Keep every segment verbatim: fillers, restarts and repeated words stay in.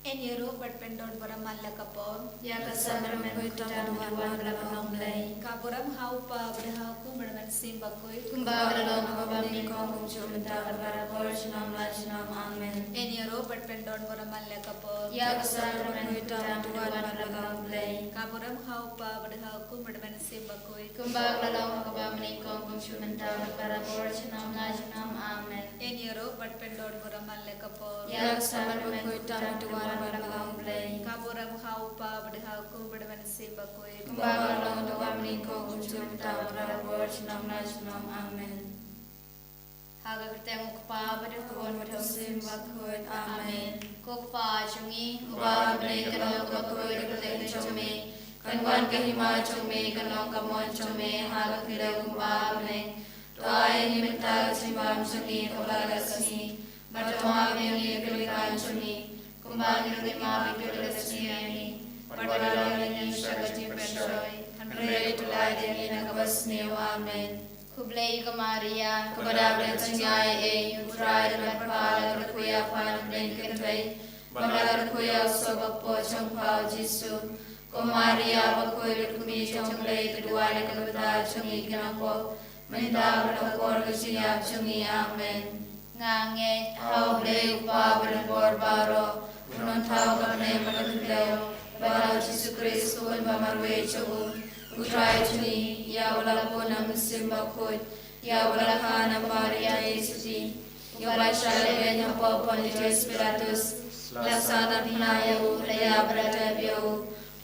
Yn ïaroh bad pyndon burom man la ka por. Ïa ka samrymmen khuid tam, to wan baroh, Blei. Ka burom ha u Kpa bad ha u Khun bad ha u Mynsiem Bakhuid. Kumba ka la long ha kaba nyngkong, kumjuh mynta bad barabor, junom la junom. Amen. Yn ïaroh bad pyndon burom man la ka por. Ïa ka samrymmen khuid tam, to wan baroh, Blei. Ka burom ha u Kpa bad ha u Khun bad ha u Mynsiem Bakhuid. Kumba ka la long ha kaba nyngkong, kumjuh mynta bad barabor, junom la junom. Amen. Yn ïaroh bad pyndon burom man la ka por. Ïa ka samrymmen khuid tam, to wan baroh, Blei. Ka burom ha u Kpa bad ha u Khun bad ha u Mynsiem Bakhuid. Kumba ka la long ha kaba nyngkong, kumjuh mynta bad barabor, junom la junom. Amen. Ha ka kyrteng u Kpa bad u Khun bad u Mynsiem Bakhuid. Amen. Ko Kpa jong ngi, uba ha bneng, kan long kaba khuid ka kyrteng jong me. Kan wan ka hima jong me, kan long ka mon jong me ha ka khyndew kumba ha bneng. To ai ïa ngi mynta ka jingbam jong ngi kaba la ka sngi. Bad to map ïa ngi ki lynti jong ngi, kumba ngi ruh ngi map ïa ki ba la ka sngi ïa ngi. Bad wat ïalam ïa ngi sha ka jingpynshoi, hynrei to laid ïa ngi na kaba sniew. Amen. Khublei ko Maria, kaba dap da ka jingaiei, U Trai u don bad pha, la kyrkhu ïa pha na pdeng ki kynthei, bad la kyrkhu ïa u soh ba kpoh jong pha, u Jisu. Ko Maria bakhuid, kmie jong U Blei, to duwai ïa ngi ki bynta jong ngi ki nongpop, mynta bad ha ka por ka jingïap jong ngi. Amen. Nga ngeit ha U Blei U Kpa Uba don bor baroh, Uba don thaw ka bneng bad ka khyndew, bad ha U Jisu Khrist, U Khun ba marwei jong U, U Trai jong ngi, ïa uba la pun na u Mynsiem Bakhuid, ïa uba la kha na Maria Theisotti, ïa uba la shah lehbeiñ hapoh Pontius Pilatus, la sahnarphna ïa U, la ïap bad la tep ïa U,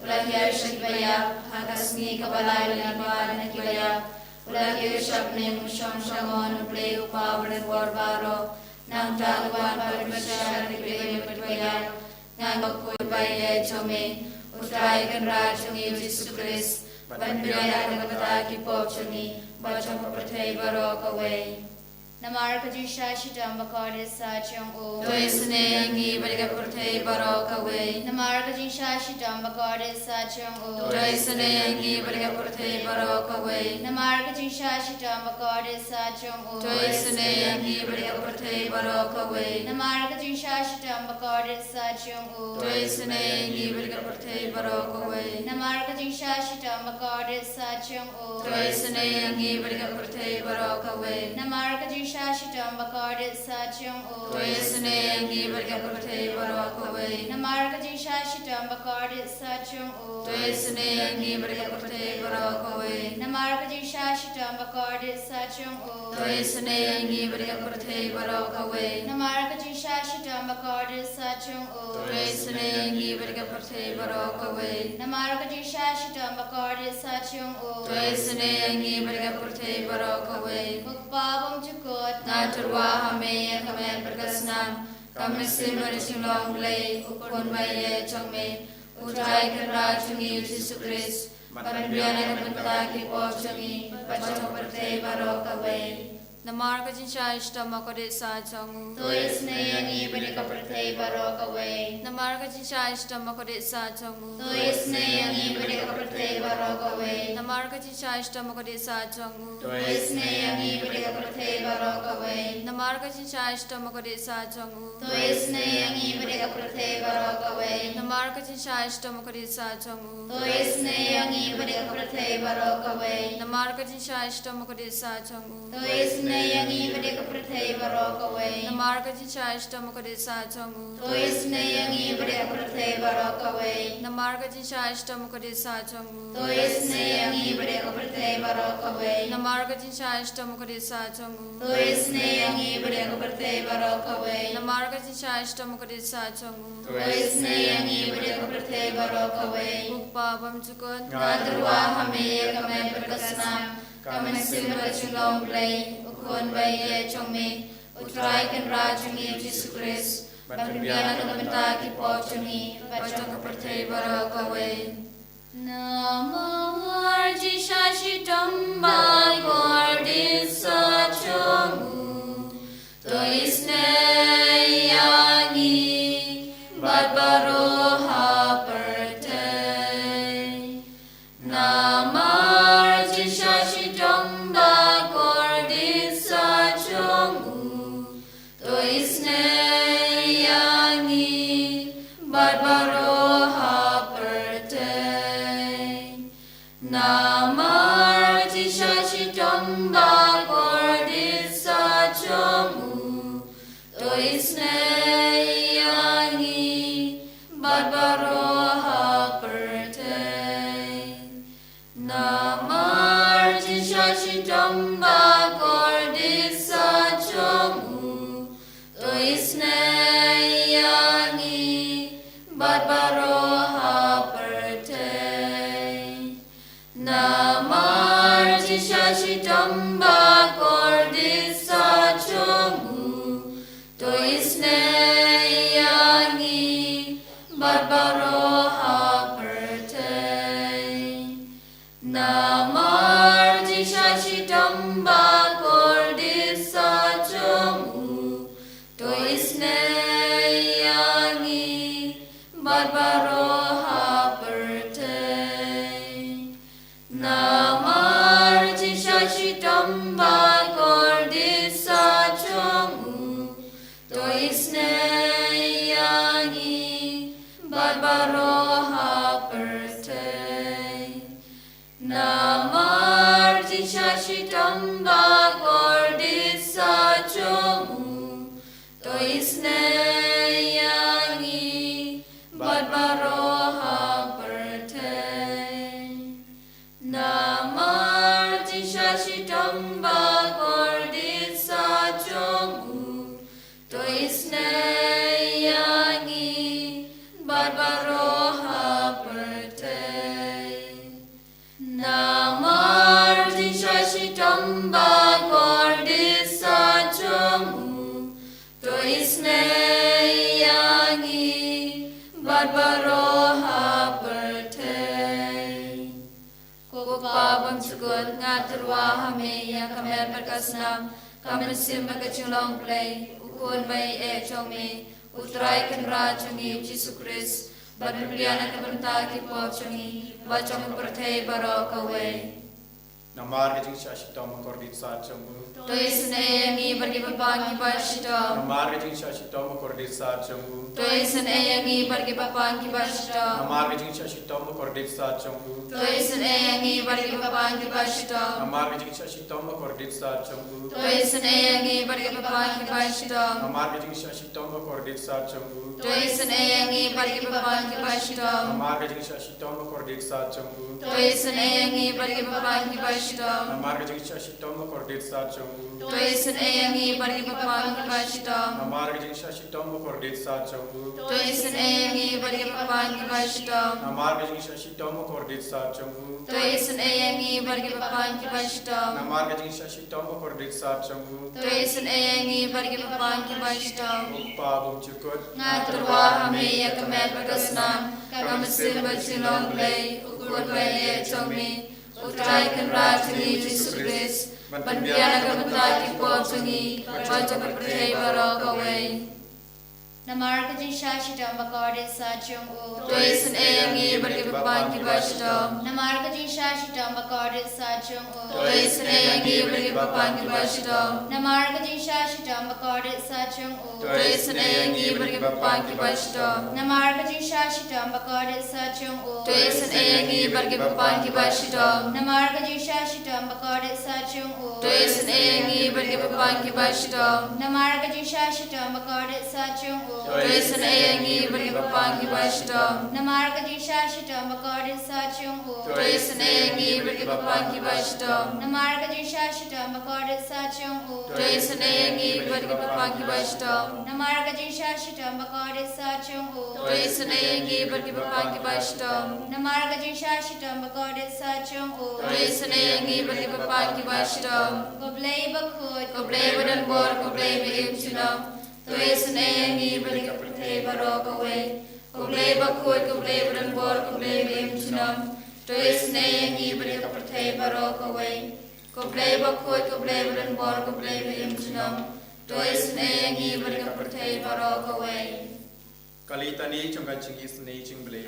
U la hiar sha kiba ïap, ha ka sngi kaba lai U la leit pat na kiba ïap, U la kiew sha bneng, U shong sha mon U Blei U Kpa Uba don bor baroh. Nangta U wan pat ban bishar ïa kiba im bad kiba ïap. Nga ngeit ha U Kpa Uba ïeit jong me, U Trai Kynrad jong ngi U Jisu Khrist, ban pynbiang ïa ka bynta ki pop jong ngi bad jong ka pyrthei baroh kawei. Namar ka jingshah shitom bakordit sah jong U, to isynei ïa ngi bad ïa ka pyrthei baroh kawei. Namar ka jingshah shitom bakordit sah jong U, to isynei ïa ngi bad ïa ka pyrthei baroh kawei. Namar ka jingshah shitom bakordit sah jong U, to isynei ïa ngi bad ïa ka pyrthei baroh kawei. Namar ka jingshah shitom bakordit sah jong U, to isynei ïa ngi bad ïa ka pyrthei baroh kawei. Namar ka jingshah shitom bakordit sah jong U, to isynei ïa ngi bad ïa ka pyrthei baroh kawei. Namar ka jingshah shitom bakordit sah jong U, to isynei ïa ngi bad ïa ka pyrthei baroh kawei. Namar ka jingshah shitom bakordit sah jong U, to isynei ïa ngi bad ïa ka pyrthei baroh kawei. Namar ka jingshah shitom bakordit sah jong U, to isynei ïa ngi bad ïa ka pyrthei baroh kawei. Namar ka jingshah shitom bakordit sah jong U, to isynei ïa ngi bad ïa ka pyrthei baroh kawei. Namar ka jingshah shitom bakordit sah jong U, to isynei ïa ngi bad ïa ka pyrthei baroh kawei. Ko Kpa bymjukut, nga tyrwa ha Me ïa ka met bad ka snam, ka mynsiem bad ka jinglong Blei, U Khun ba ïeit jong Me, U Trai Kynrad jong ngi U Jisu Khrist, ban pynbiang ïa ka bynta ki pop jong ngi bad jong ka pyrthei baroh kawei. Namar ka jingshah shitom bakordit sah jong U, to isynei ïa ngi bad ïa ka pyrthei baroh kawei. Namar ka jingshah shitom bakordit sah jong U, to isynei ïa ngi bad ïa ka pyrthei baroh kawei. Namar ka jingshah shitom bakordit sah jong U, to isynei ïa ngi bad ïa ka pyrthei baroh kawei. Namar ka jingshah shitom bakordit sah jong U, to isynei ïa ngi bad ïa ka pyrthei baroh kawei. Namar ka jingshah shitom bakordit sah jong U, to isynei ïa ngi bad ïa ka pyrthei baroh kawei. Namar ka jingshah shitom bakordit sah jong U, to isynei ïa ngi bad ïa ka pyrthei baroh kawei. Namar ka jingshah shitom bakordit sah jong U, to isynei ïa ngi bad ïa ka pyrthei baroh kawei. Namar ka jingshah shitom bakordit sah jong U, to isynei ïa ngi bad ïa ka pyrthei baroh kawei. Namar ka jingshah shitom bakordit sah jong U, to isynei ïa ngi bad ïa ka pyrthei baroh kawei. Namar ka jingshah shitom bakordit sah jong U, to isynei ïa ngi bad ïa ka pyrthei baroh kawei. Ko Kpa bymjukut, nga tyrwa ha Me ïa ka met bad ka snam, ka mynsiem bad ka jinglong Blei, U Khun ba ïeit jong Me, U Trai Kynrad jong ngi U Jisu Khrist, ban pynbiang ïa ka bynta ki pop jong ngi bad jong ka pyrthei baroh kawei. Namar ka jingshah shitom bakordit sah jong U, to isynei ïa ngi bad baroh ha pyrthei. Namar ka jingshah shitom bakordit sah jong U, to isynei ïa ngi bad Namar jingshisha shitom ba kordit sha jong u, to isynei ïa ngi bad baroh ha pyrthei. Namar jingshisha shitom ba kordit sha jong u, to isynei ïa ngi bad baroh ha pyrthei. Namar jingshisha shitom ba kordit sha jong u, to isynei ïa ngi bad baroh ha pyrthei. Namar jingshisha shitom ba kordit sha jong u, to isynei ïa ngi bad baroh ha pyrthei. Namar jingshisha shitom ba kordit sha jong u, to isynei ïa ngi bad baroh ha pyrthei. Namar jingshisha shitom ba kordit sha jong u, to isynei ïa ngi bad baroh ha pyrthei. Namar jingshisha shitom ba kordit sha jong u, to isynei ïa ngi bad baroh ha pyrthei. Namar jingshisha shitom ba kordit sha jong u, to isynei ïa ngi bad baroh ha pyrthei. Ko Kpa bymjukut, nga tyrwa ha me ïa ka met bad ka snam, ka mynsiem bad ka jinglong Blei, U Khun ba ïeit jong me, U Trai Kynrad jong ngi Jisu Khrist, ban pynbiang na ka bynta ki pop jong ngi bad jong ka pyrthei baroh kawei. Namar ka jingshisha shitom ba kordit sha jong u, to isynei ïa ngi bad kiba pang kiba shitom. Namar ka jingshisha shitom ba kordit sha jong u, to isynei ïa ngi bad kiba pang kiba shitom. Namar ka jingshisha shitom ba kordit sha jong u, to isynei ïa ngi bad kiba pang kiba shitom. Namar ka jingshisha shitom ba kordit sha jong u, to isynei ïa ngi bad kiba pang kiba shitom. Namar ka jingshisha shitom ba kordit sha jong u, to isynei ïa ngi bad kiba pang kiba shitom. Namar ka jingshisha shitom ba kordit sha jong u, to isynei ïa ngi bad kiba pang kiba shitom. Namar ka jingshisha shitom ba kordit sha jong u, to isynei ïa ngi bad kiba pang kiba shitom. Namar ka jingshisha shitom ba kordit sha jong u, to isynei ïa ngi bad kiba pang kiba shitom. Namar ka jingshisha shitom ba kordit sha jong u, to isynei ïa ngi bad kiba pang kiba shitom. Namar ka jingshisha shitom ba kordit sha jong u, to isynei ïa ngi bad kiba pang kiba shitom. Ko Kpa bymjukut, nga tyrwa ha me ïa ka met bad ka snam, ka mynsiem bad jinglong Blei, U Khun ba ïeit jong me, U Trai Kynrad jong ngi Jisu Khrist, ban pynbiang na ka bynta ki pop jong ngi bad jong ka pyrthei baroh kawei. Namar ka jingshisha shitom ba kordit sha jong u, to isynei ïa ngi bad kiba pang kiba shitom. Namar ka jingshisha shitom ba kordit sha jong u, to isynei ïa ngi bad kiba pang kiba shitom. Namar ka jingshisha shitom ba kordit sha jong u, to isynei ïa ngi bad kiba pang kiba shitom. Namar ka jingshisha shitom ba kordit sha jong u, to isynei ïa ngi bad kiba pang kiba shitom. Namar ka jingshisha shitom ba kordit sha jong u, to isynei ïa ngi bad kiba pang kiba shitom. Namar ka jingshisha shitom ba kordit sha jong u, to isynei ïa ngi bad kiba pang kiba shitom. Namar ka jingshisha shitom ba kordit sha jong u, to isynei ïa ngi bad kiba pang kiba shitom. Namar ka jingshisha shitom ba kordit sha jong u, to isynei ïa ngi bad kiba pang kiba shitom. Namar ka jingshisha shitom ba kordit sha jong u, to isynei ïa ngi bad kiba pang kiba shitom. Namar ka jingshisha shitom ba kordit sha jong u, to isynei ïa ngi bad kiba pang kiba shitom. Ko Blei bakhuid, ko Blei badonbor, ko Blei ba im junom, to isynei ïa ngi bad ka pyrthei baroh kawei. Ko Blei bakhuid, ko Blei badonbor, ko Blei ba im junom, to isynei ïa ngi bad ka pyrthei baroh kawei. Ko Blei bakhuid, ko Blei badonbor, ko Blei ba im junom, to isynei ïa ngi bad ka pyrthei baroh kawei. Ka litani jong ka jingisynei jong U Blei.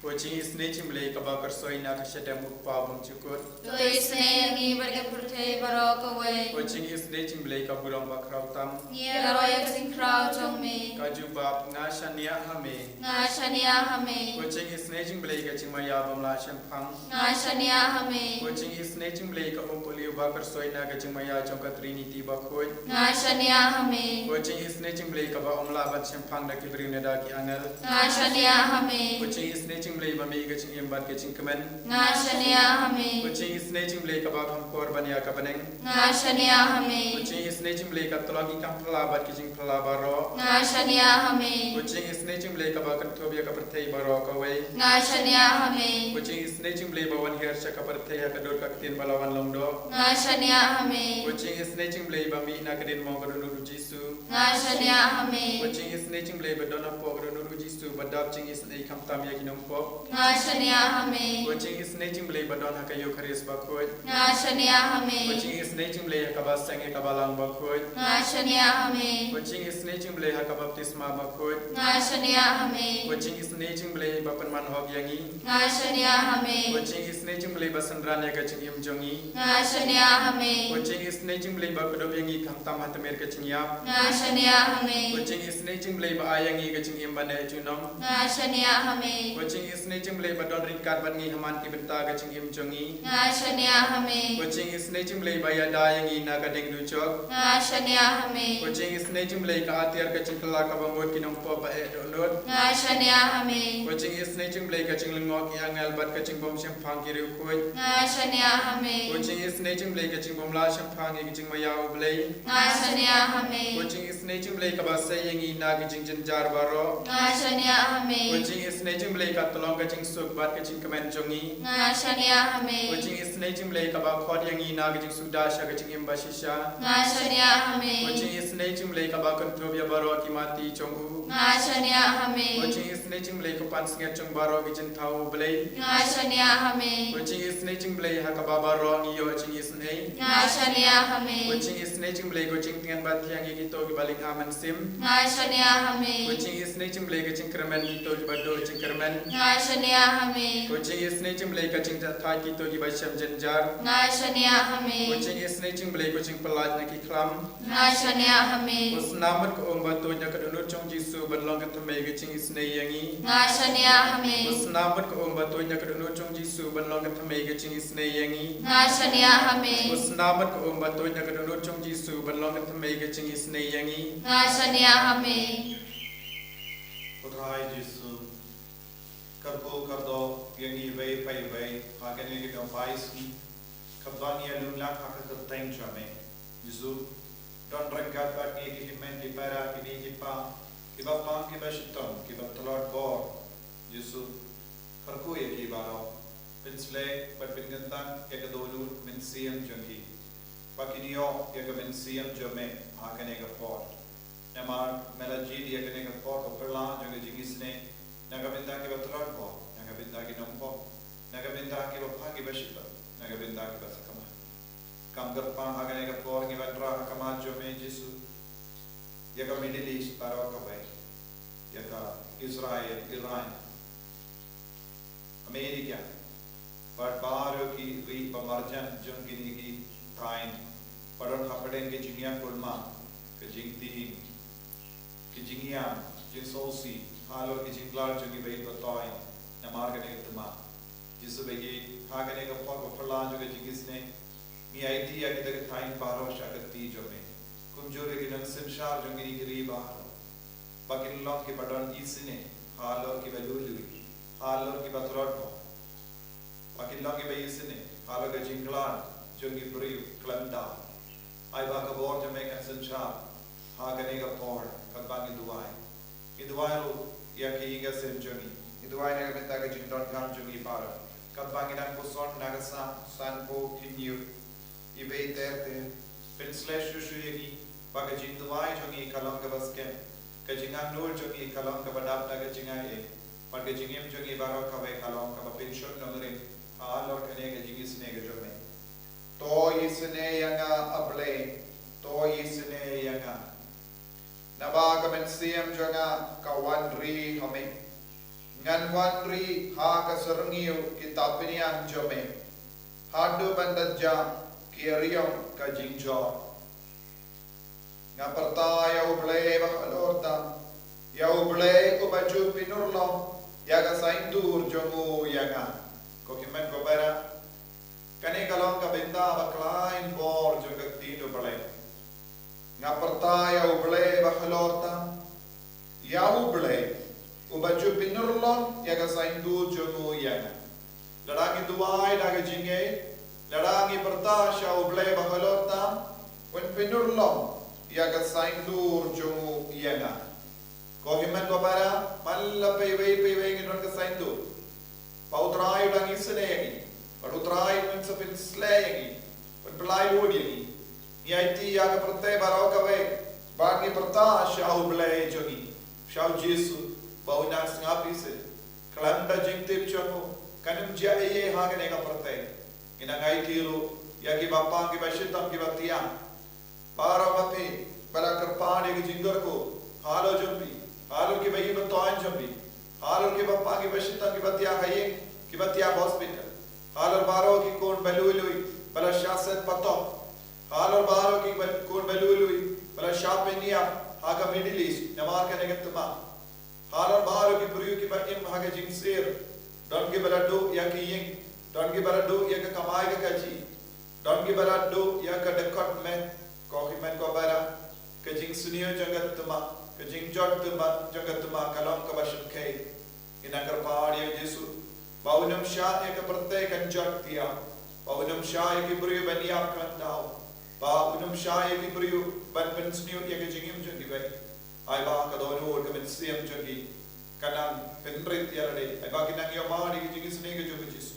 Ko jingisynei jong U Blei kaba kyrsoi na ka shadem U Kpa bymjukut. To isynei ïa ngi bad ka pyrthei baroh kawei. Ko jingisynei jong U Blei ka burom bakhraw tam. Ngi ïaroh ïa ka jingkhraw jong me. Ka jubab, nga shaniah ha me. Nga shaniah ha me. Ko jingisynei jong U Blei ka jingmaïa bym lah shemphang. Nga shaniah ha me. Ko jingisynei jong U Blei ka um u liu ba kyrsoi na ka jingmaïa jong ka Trinity bakhuid. Nga shaniah ha me. Ko jingisynei jong U Blei kaba ym lah ban shemphang da ki briew ne da ki angel. Nga shaniah ha me. Ko jingisynei jong U Blei ba mih ka jingim bad ka jingkmen. Nga shaniah ha me. Ko jingisynei jong U Blei kaba kham por ban ïa ka bneng. Nga shaniah ha me. Ko jingisynei jong U Blei ka tyllong ki kam phylla bad ki jingphylla baroh. Nga shaniah ha me. Ko jingisynei jong U Blei kaba kynthup ïa ka pyrthei baroh kawei. Nga shaniah ha me. Ko jingisynei jong U Blei ba wan hiar sha ka pyrthei ha ka dur ka ktien ba la wan long doh. Nga shaniah ha me. Ko jingisynei jong U Blei ba mih na ka diengphna ka dohnud U Jisu. Nga shaniah ha me. Ko jingisynei jong U Blei ba don hapoh ka dohnud U Jisu ba dap jingisynei khamtam ïa ki nongpop. Nga shaniah ha me. Ko jingisynei jong U Blei ba don ha ka Eukharist bakhuid. Nga shaniah ha me. Ko jingisynei jong U Blei ha kaba seng ïa ka balang bakhuid. Nga shaniah ha me. Ko jingisynei jong U Blei ha ka baptisma bakhuid. Nga shaniah ha me. Ko jingisynei jong U Blei ba pynman hok ïa ngi. Nga shaniah ha me. Ko jingisynei jong U Blei ba synran ïa ka jingim jong ngi. Nga shaniah ha me. Ko jingisynei jong U Blei ba kdup ïa ngi khamtam ha tmier ka jingïap. Nga shaniah ha me. Ko jingisynei jong U Blei ba ai ïa ngi ka jingim ba neh junom. Nga shaniah ha me. Ko jingisynei jong U Blei ba don ryngkat bad ngi ha man ki bynta ka jingim jong ngi. Nga shaniah ha me. Ko jingisynei jong U Blei ba ïada ïa ngi na ka ding dujok. Nga shaniah ha me. Ko jingisynei jong U Blei ka atiar ka jingkylla kaba mut ki nongpop ba eh dohnud. Nga shaniah ha me. Ko jingisynei jong U Blei ka jinglyngngoh ki angel bad ka jingbymshemphang ki riewkhuid. Nga shaniah ha me. Ko jingisynei jong U Blei ka jingbymlah shemphang ïa ka jingmaïa U Blei. Nga shaniah ha me. Ko jingisynei jong U Blei kaba sei ïa ngi na ka jingjynjar baroh. Nga shaniah ha me. Ko jingisynei jong U Blei ka tyllong ka jingsuk bad ka jingkmen jong ngi. Nga shaniah ha me. Ko jingisynei jong U Blei kaba khot ïa ngi na ka jingsuda sha ka jingim bashisha. Nga shaniah ha me. Ko jingisynei jong U Blei kaba kynthup ïa baroh ki mati jong u. Nga shaniah ha me. Ko jingisynei jong U Blei ka pansngiat jong baroh ki jingthaw U Blei. Nga shaniah ha me. Ko jingisynei jong U Blei ha kaba baroh ngi ïoh jingisynei. Nga shaniah ha me. Ko jingisynei jong U Blei ko jingtngen ba thiang ïa kito kiba lynga mynsiem. Nga shaniah ha me. Ko jingisynei jong U Blei ka jingkyrmen kito kiba duh jingkyrmen. Nga shaniah ha me. Ko jingisynei jong U Blei ka jingthaw kito kiba shem jynjar. Nga shaniah ha me. Ko jingisynei jong U Blei ko jingpyllait na ki khlam. Nga shaniah ha me. Ko snam bad ka um ba tuid na ka dohnud jong U Jisu ban long ka thymmei ka jingisynei ïa ngi. Nga shaniah ha me. Ko snam bad ka um ba tuid na ka dohnud jong U Jisu ban long ka thymmei ka jingisynei ïa ngi. Nga shaniah ha me. Ko snam bad ka um ba tuid na ka dohnud jong U Jisu ban long ka thymmei ka jingisynei ïa ngi. Nga shaniah ha me. Ko Trai Jisu, kyrkhu kyrdoh ïa ngi iwei pa iwei ha kane ka bynta sngi, kaba ngi ïalum lang ha ka kyrteng jong me. Jisu, don ryngkat bad ngi ki hynmen ki para, ki mei ki pa, kiba pang kiba shitom, kiba tlot bor. Jisu, kyrkhu ïa ki baroh. Pynsleh bad pynkyntang ïa ka dohnud mynsiem jong ki, ba kin ïoh ïa ka mynsiem jong me ha kane ka por. Namar me la jied ïa kane ka por ba phylla jong ka jingisynei na ka bynta kiba tlot bor, na ka bynta ki nongpop, na ka bynta kiba pang kiba shitom, na ka bynta kiba sakma. Kam kyrpang ha kane ka por ngi wanrah ha khmat jong me Jisu ïa ka Middle East baroh kawei, ïa ka Israel, Iran, America, bad baroh ki ri ba marjan jong kine ki thaiñ, ba don hapdeng ka jingïakhun ma, ka jingtieng, ka jingïam, jingsngewsih, halor ka jingkhlad jong ki ba ïeit ba toh, namar kane ka thma. Jisu ba ïeit, ha kane ka por ba phylla jong ka jingisynei, ngi aiti ïa kita ki thaiñ baroh sha ka kti jong me. Kumjuh ïa ki nongsynshar jong kine ki ri baroh, ba kin long kiba don isynei halor kiba lui lui, halor kiba tlot bor. Ba kin long kiba isynei halor ka jingkhlad jong ki briew khlem daw. Ai ba ka bor jong me kan synshar ha kane ka por, katba ngi duwai. Ngi duwai ruh ïa ka ïing ka sem jong ngi. Ngi duwai na ka bynta ka jingdonkam jong ngi baroh, katba ngi dang puson na ka sap, sanphew, hynñiew, iwei ter ter. Pynsleh shuh shuh ïa ngi, ba ka jingduwai jong ngi ka long kaba skhem, ka jingangnud jong ngi ka long kaba dap da ka jingaiei, bad ka jingim jong ngi baroh kawei ka long kaba pynshong nongrim halor kane ka jingisynei ka jong me. To isynei ïa nga, A Blei, to isynei ïa nga. Naba ka mynsiem jong nga ka wan ri ha me. Ngan wan ri ha ka syrngiew ki tapynïaid jong me, haduh ban da jah ki riong ka jingjot. Nga pyrta ïa U Blei ba halor tam, ïa U Blei uba ju pynurlong ïa ka saiñdur jong u ïa nga. Ko hynmen ko para, kane ka long ka bynta ba khlaiñ bor jong ka ktien U Blei. Nga pyrta ïa U Blei ba halor tam, ïa U Blei uba ju pynurlong ïa ka saiñdur jong u ïa nga. Lada ngi duwai da ka jingngeit, lada ngi pyrta sha U Blei ba halor tam, un pynurlong ïa ka saiñdur jong u ïa nga. Ko hynmen ko para, man la pei wei pei wei ngi don ka saiñdur ba U Trai u dang isynei ïa ngi, ba U Trai un sa pynsleh ïa ngi, un pynlait lut ïa ngi. Ngi aiti ïa ka pyrthei baroh kawei, bad ngi pyrta sha U Blei jong ngi, sha U Jisu, ba un nang sngap isynei. Khlem da jingtip jong u, kan ym jia ei ei ha kane ka pyrthei. Ngi nang aiti ruh ïa ki bapang ki bashitom ki batiah baroh ma phi, ba la kyrpad ïa ki jingkyrkhu halor jong phi, halor ki baïing batoiñ jong phi, halor ki bapang ki bashitom ki batiah ha ïing, ki batiah hospital, halor baroh ki khun ba lui lui ba la shah set patok, halor baroh ki ba, khun ba lui lui ba la shah pynïap ha ka Middle East namar kane ka thma. Halor baroh ki briew kiba im ha ka jingsier, don kiba la duh ïa ki ïing, don kiba la duh ïa ka kamai ka kajih, don kiba la duh ïa ka dkhot met. Ko hynmen ko para, ka jingsniew jong ka thma, ka jingjot thma, jong ka thma ka long kaba shyrkhei. Ngi nang kyrpad ïa U Jisu ba un ym shah ïa ka pyrthei kan jot thiah, ba un ym shah ïa ki briew ban ïap khlem daw, ba un ym shah ïa ki briew ban pynsniew ïa ka jingim jong kiwei. Ai ba ka dohnud ka mynsiem jong ngi kan nang pynrit ïa lade, ai ba kin nang ïohmad ïa ka jingisynei ka jong U Jisu.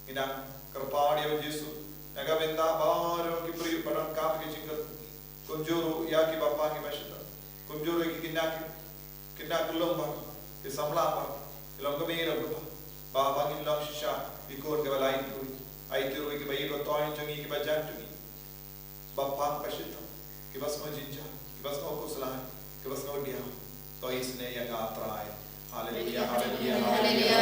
Ngi nang kyrpad ïa U Jisu na ka bynta baroh ki briew ba donkam ka jingkyrkhu, kumjuh ruh ïa ki bapang ki bashitom, kumjuh ruh ïa ki khynnah ki, khynnah ki long ba, ki samla ba, ki long kmie long ba, ba, ba ngin long shisha ki khun kiba laitluid. Aiti ruh ïa ki baïing batoiñ jong ngi, ki bajan jong ngi, bapang bashitom, kiba sngew jynjar, kiba sngew khuslai, kiba sngew diaw. To isynei ïa nga Trai. Haleluya, haleluya, haleluya.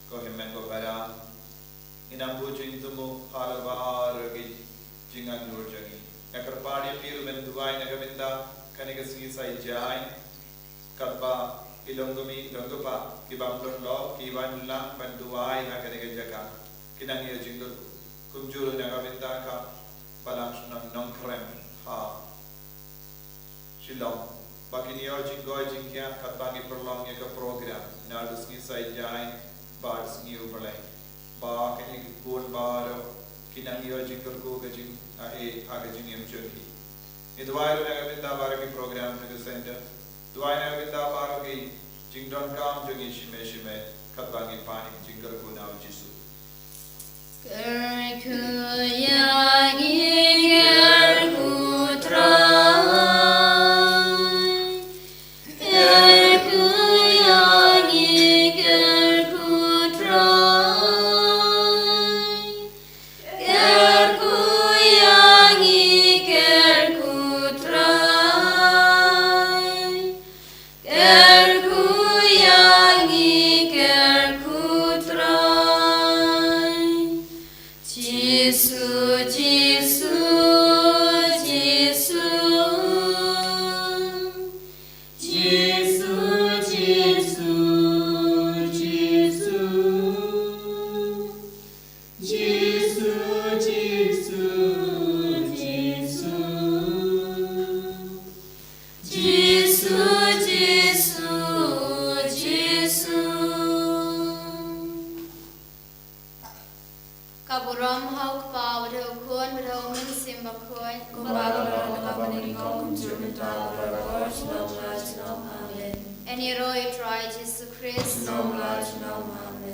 Ko hynmen ko para, ngi nang buh jingthmu halor baroh ki jingangnud jong ngi. Nga kyrpad ïa phi ruh ban duwai na ka bynta kane ka sngi Saitjaiñ, katba ki longkmie longkpa ki bym don lok ki wan lang ban duwai ha kane ka jaka, ki nang ïoh jingkyrkhu. Kumjuh ruh na ka bynta ka Balang Shnong Nongkrem ha Shillong, ba kin ïoh jingkoit jingkhiah katba ngi pynlong ïa ka program naduh sngi Saitjaiñ Ba sniew balei ba kine ki khun baroh ki nang ïoh jingkyrkhu ka jing, a, eh, ha ka jingim jong ki. Ngi duwai ruh na ka bynta baroh ki program jong ka center. Duwai na ka bynta baroh ki jingdonkam jong ngi shimei shimei, katba ngi pan ïa ka jingkyrkhu na u Jisu. Kyrkhu ïa ngi, kyrkhu Trai. Kyrkhu ïa ngi, kyrkhu Trai. Kyrkhu ïa ngi, kyrkhu Trai. Kyrkhu ïa ngi, kyrkhu Trai. Jisu, Jisu, Jisu. Jisu, Jisu, Jisu. Jisu, Jisu, Jisu. Jisu, Jisu, Jisu. Ka burom ha u Kpa, bad ha u Khun, bad ha u Mynsiem Bakhuid. Kumba ka long ha kaba nyngkong, kumjuh mynta, bad baroh shi nongkyndong. Amen. Yn ïaroh ïa u Trai Jisu Khrist. Shi nongkyndong. Amen.